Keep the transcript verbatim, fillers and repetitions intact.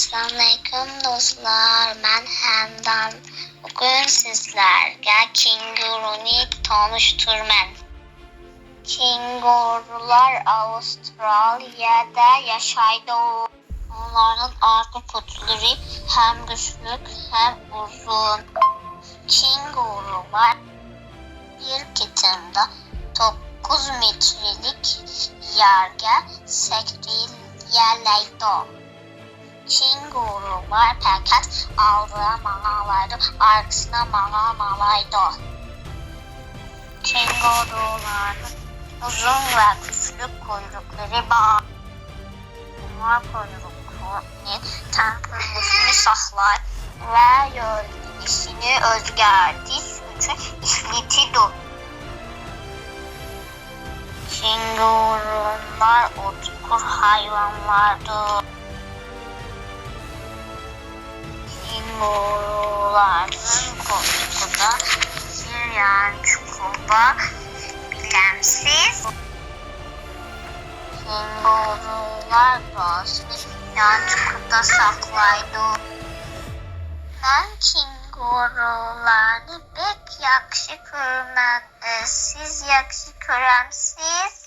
ئەسسالامۇئەلەيكۇم دوستلار، مەن ھەمدان. بۈگۈن سىزلەرگە كېڭگۇرۇنى تونۇشتۇرىمەن. كېڭگۇرۇلار ئاۋسترالىيەدە ياشايدۇ. ئۇلارنىڭ ئارقا پۇتلىرى ھەم كۈچلۈك، ھەم ئۇزۇن. كېڭگۇرۇلار بىر قېتىمدا توققۇز مېتىرلىك يەرگە سەكرىيەلەيدۇ. كېڭگۇرۇلار پەقەت ئالدىغا ماڭالايدۇ، ئارقىسىغا ماڭالمايدۇ. كېڭگۇرۇلارنىڭ ئۇزۇن ۋە كۈچلۈك قۇيرۇقلىرى بار. ئۇلار قۇيرۇقىنى تەڭپۇڭلۇقنى ساقلاش ۋە يۆنىلىشىنى ئۆزگەرتىش ئۈچۈن ئىشلىتىدۇ. كېڭگۇرۇلار ئوتقۇر ھايۋانلاردۇر. كېڭگۇرۇلارنىڭ قولتۇقىدا بىر يانچۇقى بار، بىلەمسىز؟ كېڭگۇرۇلار بالىسىنى يانچۇقىدا ساقلايدۇ. مەن كېڭگۇرۇلارنى بەك ياخشى كۆرىمەن. ئە، سىز ياخشى كۆرەمسىز؟